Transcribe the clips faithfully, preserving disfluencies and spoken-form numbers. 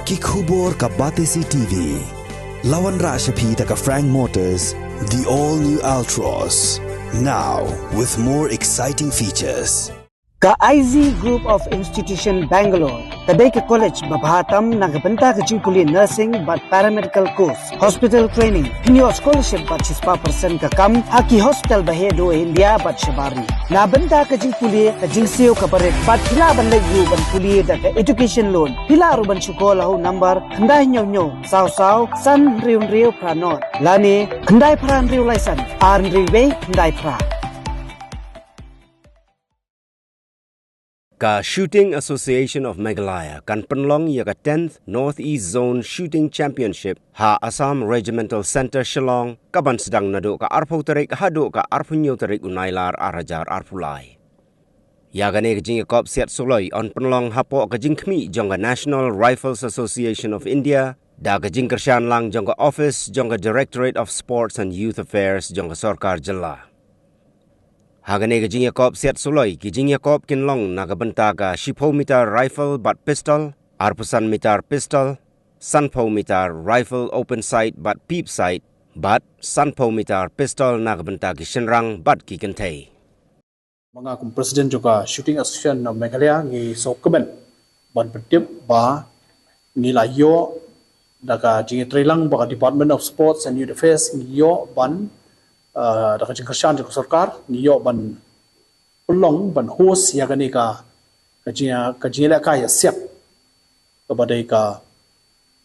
Ki khubor ka Batesi T V. La wanrah sha phi da ka Frank Motors, the all new Altroz. Now with more exciting features. Ka I Z Group of Institution Bangalore ka dei ka college ba bha tam na ka bynta ka jingpule nursing bad paramedical course, hospital training, pynïoh scholarship bad shispah percent ka kam ha ki hospital ba heh duh India bad shabar ri. Na bynta ka jingpule ka jingsiew ka barit bad phi lah ban leit ruh ban pule da ka education loan. Phi lah ruh ban shu call ha u number khyndai hynñiew hynñiew saw saw san hynriew hynriew phra nod lane khyndai phra hynriew lai san ar hynriew wei khyndai phra. Ka Shooting Association of Meghalaya kan pynlong ïa ka tenth North East Zone Shooting Championship ha Assam Regimental Centre Shillong, ka ban sdang naduh ka arphew tarik haduh ka arphew hynñiew tarik u Nailar ar hajar arphew lai. Ïa kane ka jingïakop siat suloi yn pynlong hapoh ka jingkhmih jong ka National Rifles Association of India da ka jingkyrshan lang jong ka office jong ka Directorate of Sports and Youth Affairs jong ka sorkar jylla. Ha kane ka jingïakop siat suloi ki jingïakop kin long na ka bynta ka shiphew meter rifle bad pistol, arphew san meter pistol, sanphew meter rifle open sight bad peep sight, bad sanphew meter pistol na ka bynta ki shynrang bad ki kynthei. Ma nga kum President jong ka Shooting Association of Meghalaya ngi sngewkmen ban pyntip ba ngi la ïoh da ka jingïatreilang ba ka Department of Sports and Youth Affairs ngi ïoh ban, uh, da ka jingkyrshan jong ka sorkar ngi ïoh ban pynlong ban host ïa kane ka ka jingïa ka jingïalehkai ïa siat kaba dei ka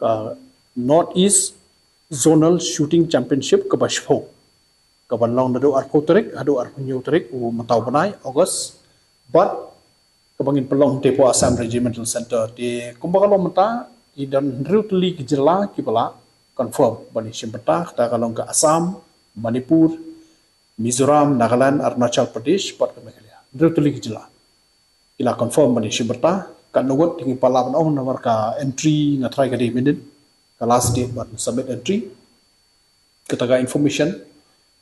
ka North East Zonal Shooting Championship kaba shiphew, kaban long naduh arphew tarik haduh arphew hynñiew tarik u mynta u bnai August. Bad kaba ngin pynlong te hapoh Assam Regimental Centre, te kumba ka long mynta ki don hynriew tylli ki jylla kiba la confirm ban ïashim bynta, kata ka long ka Assam, Manipur, Mizoram, Nagaland, Arunachal Pradesh bad ka Meghalaya. Hynriew tylli ki jylla ki la confirm ban ïashim bynta. Katno ngut te ngim pat lah ban ong namar ka entry nga tharai ka dei mynnin ka last date ban submit entry. Kata ka information.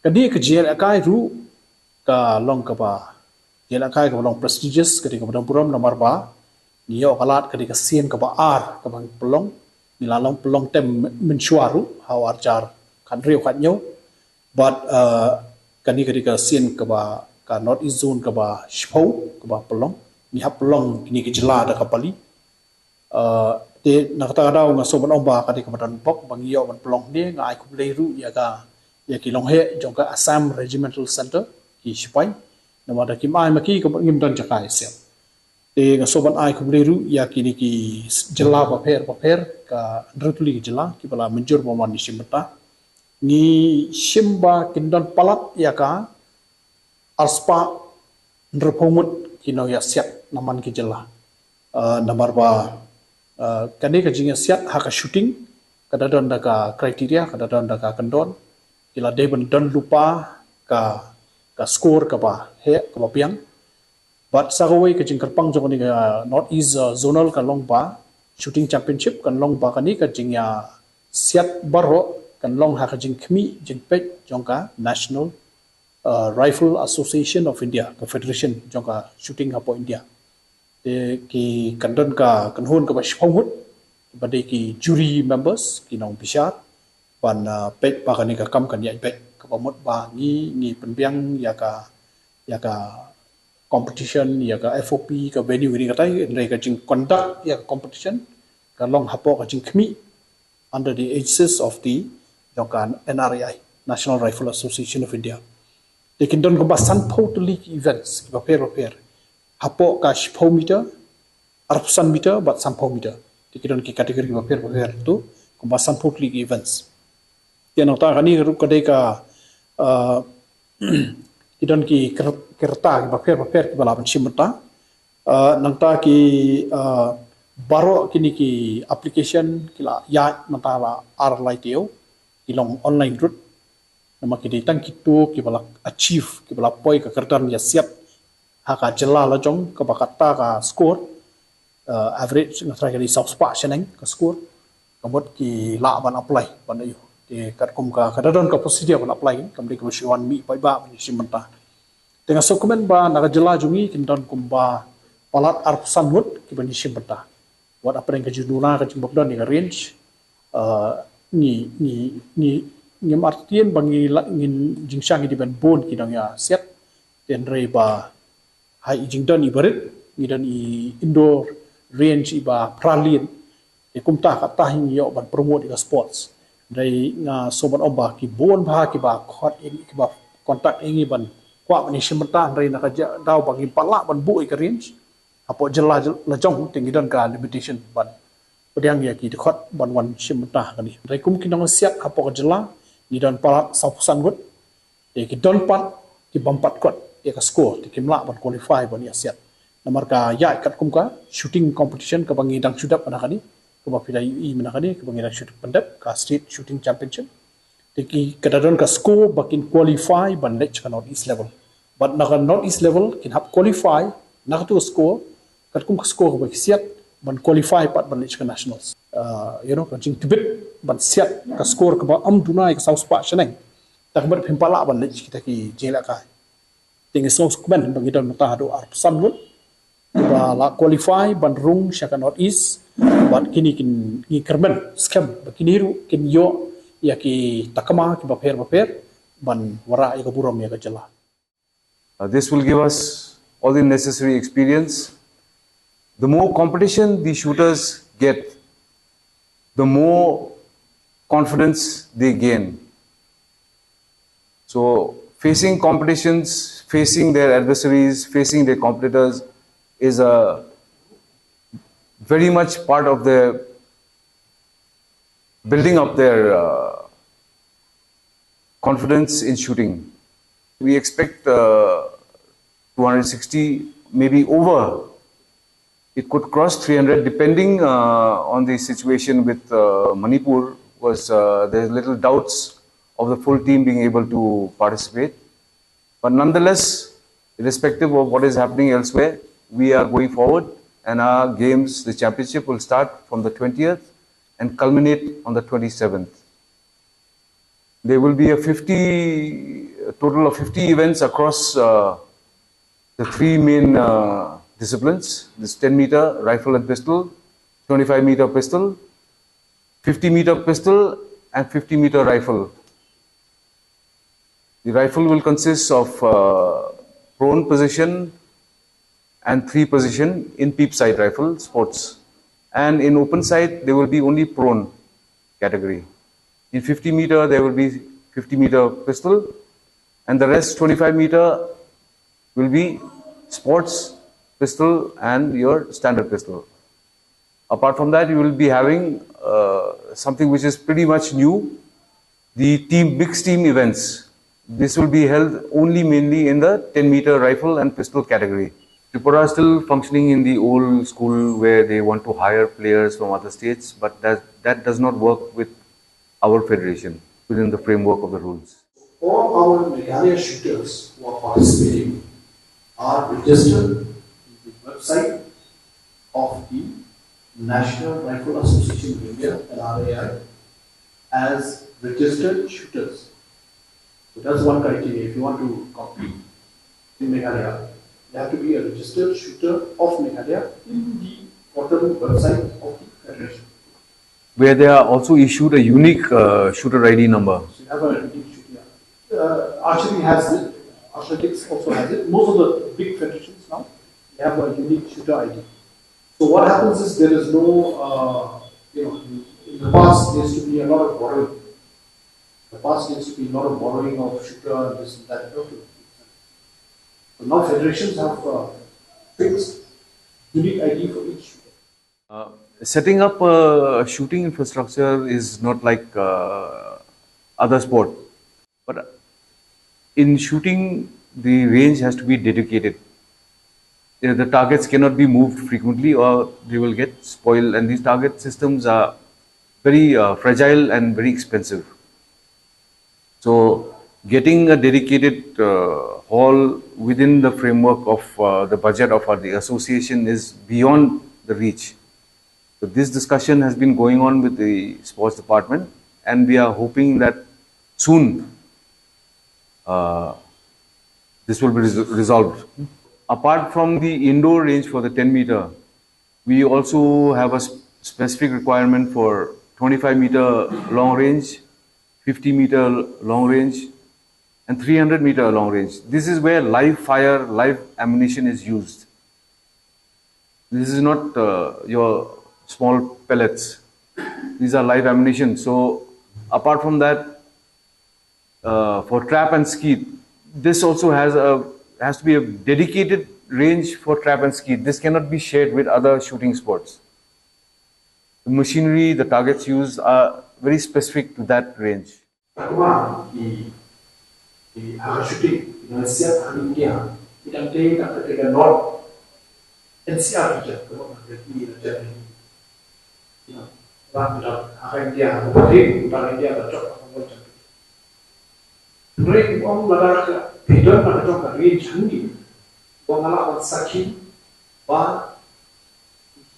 Ka dei ka jingïalehkai ruh ka long kaba jingïalehkai kaba long prestigious, ka dei kaba don burom namar ba ngi ïoh ka lad ka dei ka sien kaba ar kaba ngi pynlong. Ngi la long pynlong tem mynshuwa ruh ha u ar hajar khathynriew khathynñiew. Bad, uh, kane ka dei ka sien kaba ka North East Zone kaba shiphew kaba pynlong. Ngi hap pynlong kine ki jylla da ka pali. Uh, te na kata ka daw nga sngew ban ong ba ka dei kaba don bok ba ngi ïoh ban pynlong ne, nga ai khublei ruh ïa ka ïa ki longheh jong ka Assam Regimental Centre, ki shipai. Namar da kim ai ma ki ka ngim don jaka ïa siat. Te nga sngew ban ai khublei ruh ïa kine ki jylla bapher bapher, ka hynriew tylli ki jylla kiba la mynjur ban wan ïashim bynta. Ngi shim ba kin don palat ïa ka arspah hynriewphew ngut ki nongïasiat na man ki jylla. Uh, namar ba, uh, kane ka jingïasiat ha ka shooting ka da don da ka criteria, ka da don da ka kyndon. Ki la dei ban don lypa ka ka score kaba heh kaba biang. Bad sa kawei ka jingkyrpang jong kane ka North East, uh, Zonal kan long ba Shooting Championship kan long ba kane ka jingïasiat baroh kan long ha ka jingkhmih jingpeit jong ka National, uh, Rifle Association of India, ka federation jong ka shooting hapoh India. Te ki kan don ka kynhun kaba shiphew ngut ba dei ki jury members, ki nongbishar, ban, uh, peit ba kane ka kam kan ïaid beit, kaba mut ba ngi ngi pynbiang ïa ka ïa ka competition, ïa ka S O P, ka venue, kine katai, hynrei ka jingconduct ïa ka competition ka long hapoh ka jingkhmih under the aegis of the jong ka N R A I, National Rifle Association of India. Te kin don kumba sanphew tylli ki events kiba pher bapher hapoh ka shiphew meter, arphew san meter bad sanphew meter. Te ki don ki category kiba pher bapher tu kumba sanphew tylli ki events. Te nangta kane ruh ka dei ka, uh, ki don ki kyr- ki rta kiba pher bapher kiba lah ban shim bynta. Uh, nangta ki, uh, baroh kine ki application ki la ïaid mynta la ar lai taïew, ki long online route. Namar ki dei tang kito kiba la achieve, kiba la poi ka kyrdan ïasiat ha ka jylla la jong kaba kata ka score, uh, average nga tharai ka dei saw spah shaneng ka score. Ka mut ki lah ban apply ban ïoh. Te katkum ka ka da don ka procedure ban apply, kam dei kaba shu wan mih paidbah ban ïashim bynta. Te nga sngewkmen ba na ka jylla jong ngi kin don kumba palat arphew san ngut kiban ïashim bynta. Wat hapdeng ka jingduna ka jingbym don ïa ka range, uh, ngi ngi ngi ngim artatien ba ngi la ngin jingshang ngi dei ban bun ki nongïasiat. Hynrei ba ha i jingdon iba rit, ngi don i indoor range iba phra lane. Te kumta kata hi ngi ïoh ban promote ïa ka sports. Hynrei nga sngew ban ong ba ki bun bha kiba khot ïa ngi, kiba contact ïa ngi ban kwah ban ïashim bynta, hynrei na ka ja-, daw ba ngim pat lah ban buh ïa ka range hapoh jylla la jong, te ngi don ka limitation ban pdiang ïa ki dkhot ban wan shim bynta ha kane. Hynrei kum ki nongïasiat hapoh ka jylla ngi don palat sawphew san ngut. Te ki don pat, ki bym pat kot ïa ka score, te kim lah ban qualify ban ïasiat. Namar ka ïaid katkum ka shooting competition kaba ngi dang shu dep mynta kane, kaba phi da ïohi mynta kane, kaba ngi dang shu dep pyndep, ka State Shooting Championship. Te ki, ka da don ka score ba kin qualify ban leit sha ka North East level. Bad na ka North East level kin hap qualify na katu ka score, katkum ka score kaba ki siat, ban qualify pat ban leit sha ka nationals. Uh, you know, ka jingtbit ban siat ka score kaba ym duna ïa ka saw spah shaneng, te ka mut phim pat lah ban leit sha kita ki jingïalehkai. Te ngi sngewkmen ba ngi don mynta haduh arphew san ngut kiba la qualify ban rung sha ka North East. Bad kine kin, ngi kyrmen skhem ba kine ruh kin ïoh ïa ki takma kiba pher ba pher ban wanrah ïa ka burom ïa ka jylla. Uh, this will give us all the necessary experience. The more competition the shooters get, the more confidence they gain. So, facing competitions, facing their adversaries, facing their competitors is a very much part of their building up their uh, confidence in shooting. We expect uh, two hundred sixty, maybe over. It could cross three hundred, depending uh, on the situation with uh, Manipur. Was uh, there's little doubts of the full team being able to participate. But nonetheless, irrespective of what is happening elsewhere, we are going forward, and our games, the championship, will start from the twentieth and culminate on the twenty-seventh. There will be a fifty, a total of fifty events across uh, the three main uh, disciplines: this ten meter rifle and pistol, twenty-five meter pistol, fifty meter pistol, and fifty meter rifle. The rifle will consist of uh, prone position and three position in peep sight rifle sports. And in open sight, there will be only prone category. In fifty meter, there will be fifty meter pistol, and the rest twenty-five meter will be sports pistol and your standard pistol. Apart from that, you will be having uh, something which is pretty much new, the team mixed team events. This will be held only mainly in the ten meter rifle and pistol category. Tripura is still functioning in the old school where they want to hire players from other states, but that, that does not work with our federation within the framework of the rules. All our Meghalaya shooters who are participating are registered in the website of the National Rifle Association of India, N R A I, as registered shooters. So that's one criteria. If you want to compete in Meghalaya, you have to be a registered shooter of Meghalaya in the portal website of the federation. Where they are also issued a unique uh, shooter I D number. So you have a unique shooter. Uh, archery has it. Athletics also has it. Most of the big federations now, they have a unique shooter I D. So what happens is there is no, uh, you know, in, in the past there used to be a lot of borrowing. In the past there used to be a lot of borrowing of shooter and this and that. Okay. So now federations have uh, fixed unique I D for each shooter. Uh, setting up a shooting infrastructure is not like uh, other sport, but in shooting, the range has to be dedicated. You know, the targets cannot be moved frequently, or they will get spoiled. And these target systems are very uh, fragile and very expensive. So, getting a dedicated uh, hall within the framework of uh, the budget of uh, the association is beyond the reach. So, this discussion has been going on with the sports department, and we are hoping that soon uh, this will be res- resolved. Apart from the indoor range for the ten meter, We also have a sp- specific requirement for twenty-five meter long range, fifty meter long range, and three hundred meter long range. This is where live fire, live ammunition is used. This is not uh, your small pellets. These are live ammunition. So apart from that, uh, for trap and skeet, this also has a has to be a dedicated range for trap and skeet. This cannot be shared with other shooting sports. The machinery, the targets used are very specific to that range. Takuma i i ha ka shooting, i na siat ha India, i dang te dang te ka non. N C R ki jat ka non ka i na jat ni. Ina ba mi da ha India, ha ba ri ba India ba jok ha ba jat. Re ong lada ka pidon na ka jong ka range hangi. Wa ngala wan sakhi ba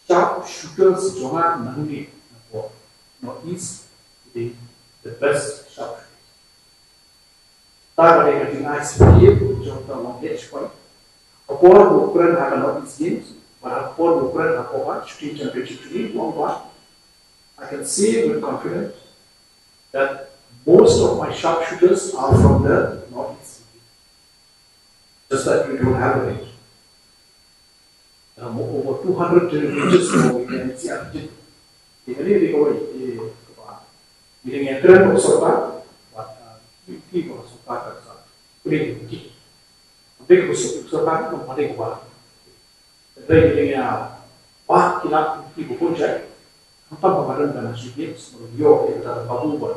sharp shooters jong nga nangne na por North East, the, the best sharp shooters. Ta ka dei ka jingai spirit jong ka long edge point. Ka por u kren ha ka North East Games, ba ka por u kren ha ka Shooting Championship jong ngi, long ba I can say with confidence that most of my sharpshooters are from the North East. Just that we don't have a range. There are more, over two hundred training ranges for the N C R region. Di kali di kawai di kaba. Di dengan keren ko sorkar, but uh, we keep on sorkar ka sa. Kuli di ki. Di ko sorkar ko mari ko ba. Di dengan ba kila ki ko kunjai. Ang pagbabaran ka na si Gibbs, yo kita babu ban.